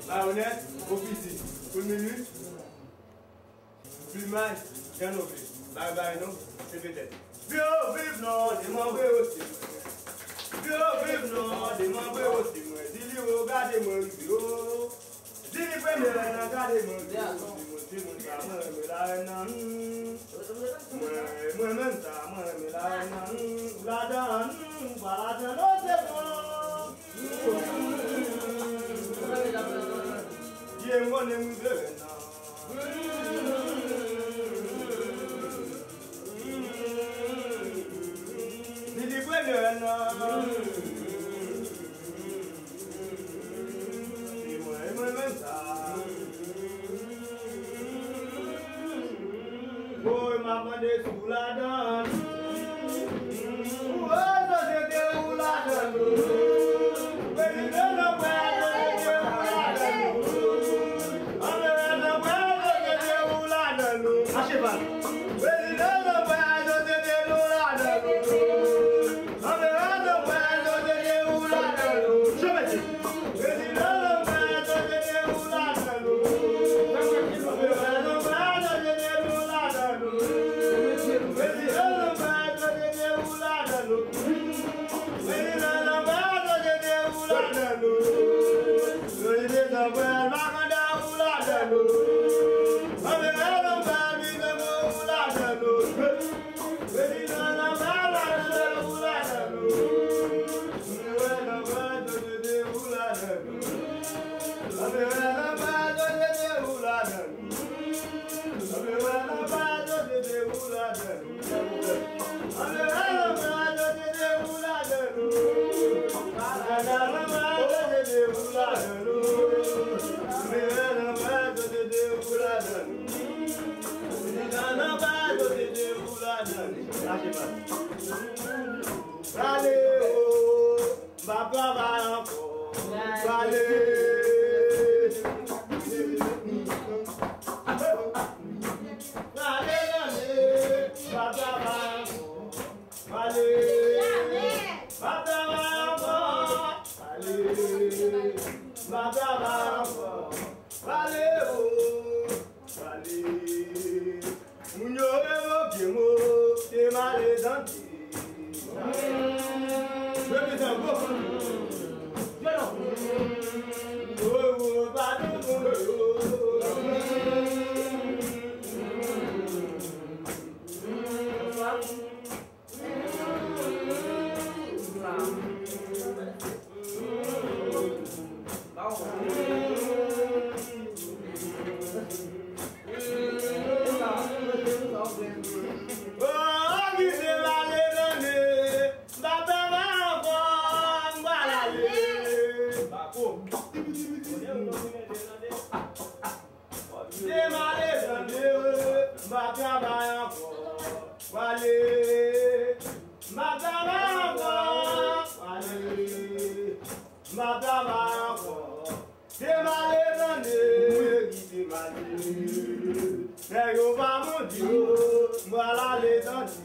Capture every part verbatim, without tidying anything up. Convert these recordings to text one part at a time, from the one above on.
Bayonèt, ofizi, kout minit, plimay, jan nou vle. Bay, bay, non, se petèt. Viv, viv, non, demanbre osi mwen. Viv, viv, non, demanbre osi mwen. Di li wo, gade mwen rive, o. Di li premye nan gade mwen rive, o. Di mwen, di mwen sa, mwen renmen larèn nan, hmm. Mwen, mwen menm sa, mwen renmen larèn nan, hmm. Ou ladan, hmm, ou pa ladan, non, se bon. Vye m konnen m rive rèn nan. Li di premye rèn nan. Se mwen, mwen menm sa. Woy, m ap mande si w ladan. Woy, sosyete ou ladan. Prezidan nan pwè, sosyete ou ladan. Anmè nan pwè, sosyete ou ladan. Mache pa. Prezidan nan pwè, sosyete nou ladan. Anmè nan pwè, sosyete ou ladan. Jemeti. Prezidan nan pwè, makanda ou ladan nou. Anmè nan pwè, bizango ou ladan nou. Prezidan nan pwè, makanda ou ladan nou. Anmè nan pwè, sosyete ou ladan nou. Anmè nan pwè, sosyete ou ladan nou. Anmè nan pwè, sosyete ou ladan nou. Prale, o, m p ap travay ankò. Prale. Prale, prale, m p ap travay ankò. Prale. M p ap travay ankò. Prale. M p ap travay ankò. Prale, o. Prale. Moun yo revoke m, o, te m ale tande. Reprezan gwo. O, o, pa nou moun yo. Te m ale tande, m p ap travay ankò. Prale, m p ap travay ankò. Prale, m p ap travay ankò. Te m ale tande, ki te m ale. Nèg yo pa moute yo, m pral ale tande.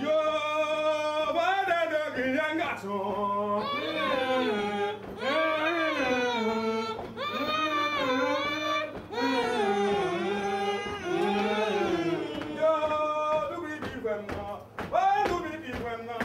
Yo, pa de doggy, jèn gason. Yo, nou vin di frè m nan. Wè, nou vin di frè m nan.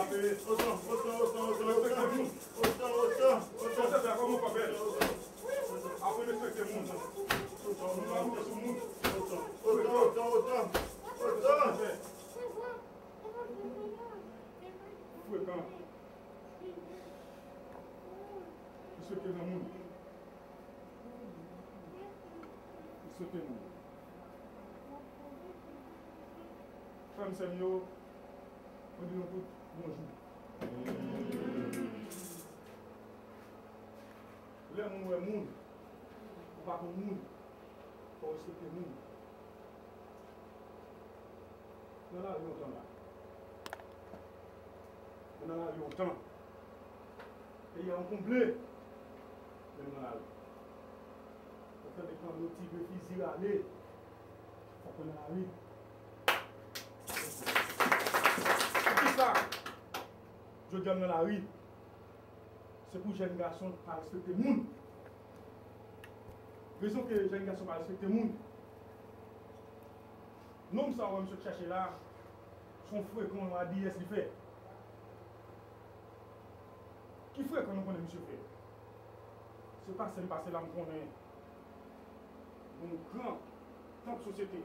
Otan, otan, otan, otan, otan. Otan, otan, otan. Otan, otan, otan, otan. Otan. Frekan. Misye te granmoun. Misye te moun. Frè m, sè m yo, mwen di nou tout bonjou. Moun wè moun, ou pa konn moun, fò w respekte moun. Nan lari lontan la. Mwen nan lari lontan. Peyi a ankonble. Men nou nan lari. Ou tande kanno, tigre, fizi rale. Fòk mwen nan lari. Poukisa jodi a m nan lari? Se pou jèn gason pa respekte moun. Rezon ke jèn gason pa respekte moun. Nonm sa w wè m sot chache la, se yon frekan, yon abiyès li fè. Ki frekan nou konnen misye fè? Se pase m pase la m konnen yon gran tanp sosyete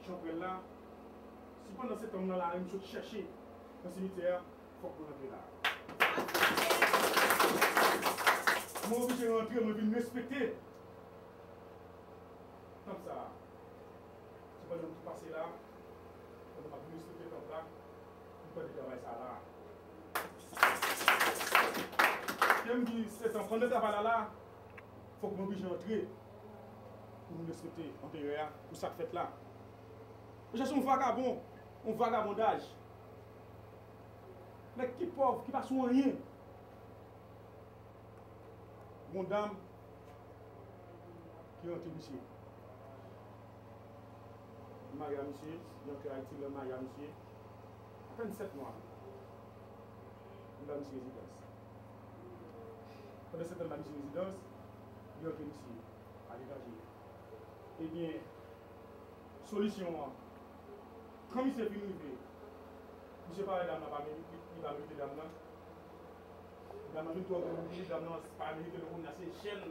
Chanprèl la. Si pandan se tan m nan lari m sot chache nan simityè a, fòk mwen rantre la. Mwen oblije rantre, mwen vin respekte tanp sa a. Se pandan m tou pase la, pandan m ap vin respekte tanp la, m tande travay sa la. Ke m di se tan pandan travay la la, fòk mwen oblije antre pou nou respekte anperè a, pou sa k fèt la. Mesye, se yon vagabon, yon vagabondaj. Nèg ki pòv, ki pa sou anyen. Yon dam ki rantre misye. Li marye a misye, li antre Ayiti, lè l marye a misye. Apèn sèt mwa. Li ba misye rezidans. Pandan se tan l ba misye rezidans, li rantre misye aletranje. Ebyen, solisyon an, kan misye fin rive, misye pa wè dam nan, pa merite, li pa merite dam nan. Dam nan vin twò gran pou li, dam nan pa merite l, kounye a se jèn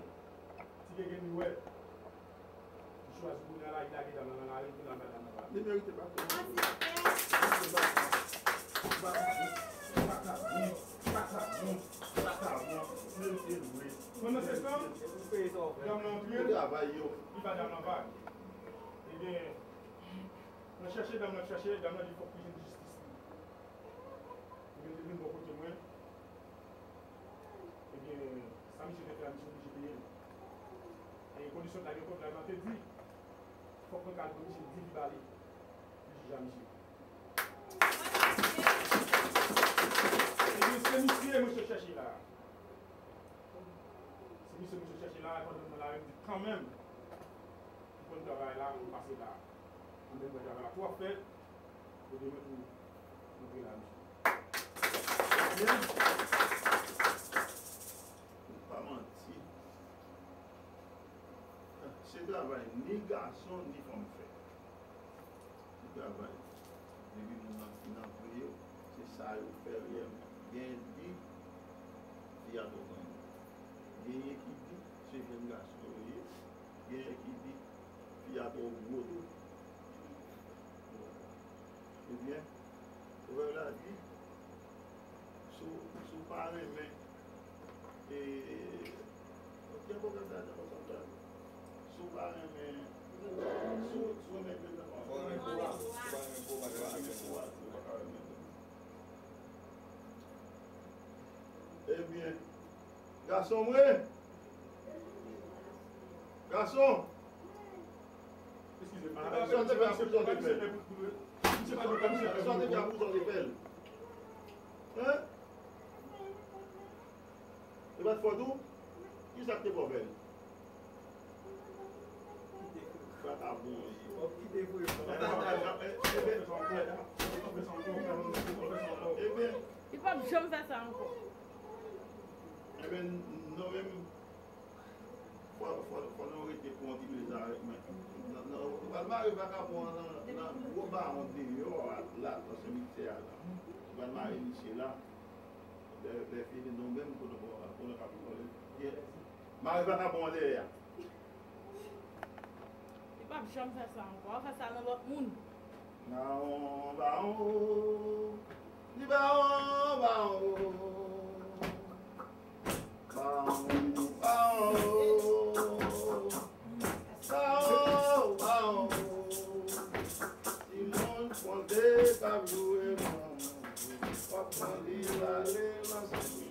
ti gegen li wè. Li chwazi kounye a la, li lage dam nan nan lari, li vin al bay dam nan pa. Li merite baton. Li merite baton. Li merite baton. Li merite l vre. Pandan se tan, dam nan antre, li ba dam nan vag. Ebyen, nan chèche dam nan, chèche, dam nan di fòk li jwenn jistis li. Ebyen, li vin bò kote mwen. Ebyen, sa misye te fè a, misye oblije peye l. E kondisyon k lage kont la, la te di, fòk mwen ka al pran misye di li ba li. Li jije a misye. Ebyen, se misye mwen sot chèche la. Se misye mwen sot chèche la, pandan m nan lari, m di kanmenm, m konn travay la, m pase la. Anben, mwen travay la twò fèt, kote mwen tou, mwen te la, misye. Ebyen, m pa manti. Se travay ni gason, ni fanm fè. Li travay. Depi moun nan fin antre yo, se sa yo fè reyèlman. Genyen ki di fi a twò granmoun. Genyen ki di se jèn gason yo ye. Genyen ki di fi a twò gwo tou. Ebyen, pwovèb la di, si w, si w pa renmen, e, ok, pwovèb la di konsa, si w pa renmen, si w, si w renmen grenn nan, fò w renmen po a. Si w pa renmen po a, si w pa renmen po a, si w pa ka renmen grenn. Ebyen, gason mwen, gason. Eskize m. Sa w te fè a pou sa w te fè l? Sa w te fè a pou sa w te fè l? Hein? E pa t fòt ou? Kisa k te fè w fè l? Vakabon an ye. Ebyen, ebyen, ebyen. Li p ap janm fè sa ankò. Ebyen, nou menm, Fò, fò, fò nou rete kontinye sa avèk mwen. Nan, nan, ou pral mare vakabon an nan, nan gwo bawon deyò a, la, nan simityè a la. Ou pral mare misye la. Lè, lè fini, nou menm, pou nou, pou nou ka vòlè. Mare vakabon an dèyè a. Li p ap janm fè sa ankò. W a fè sa nan lòt moun. Bawon, bawon, li bawon, bawon. Bawon, bawon, bawon. Bawon, bawon. Timoun konte k ap jwe bawon. W ap pran li ale nan simityè.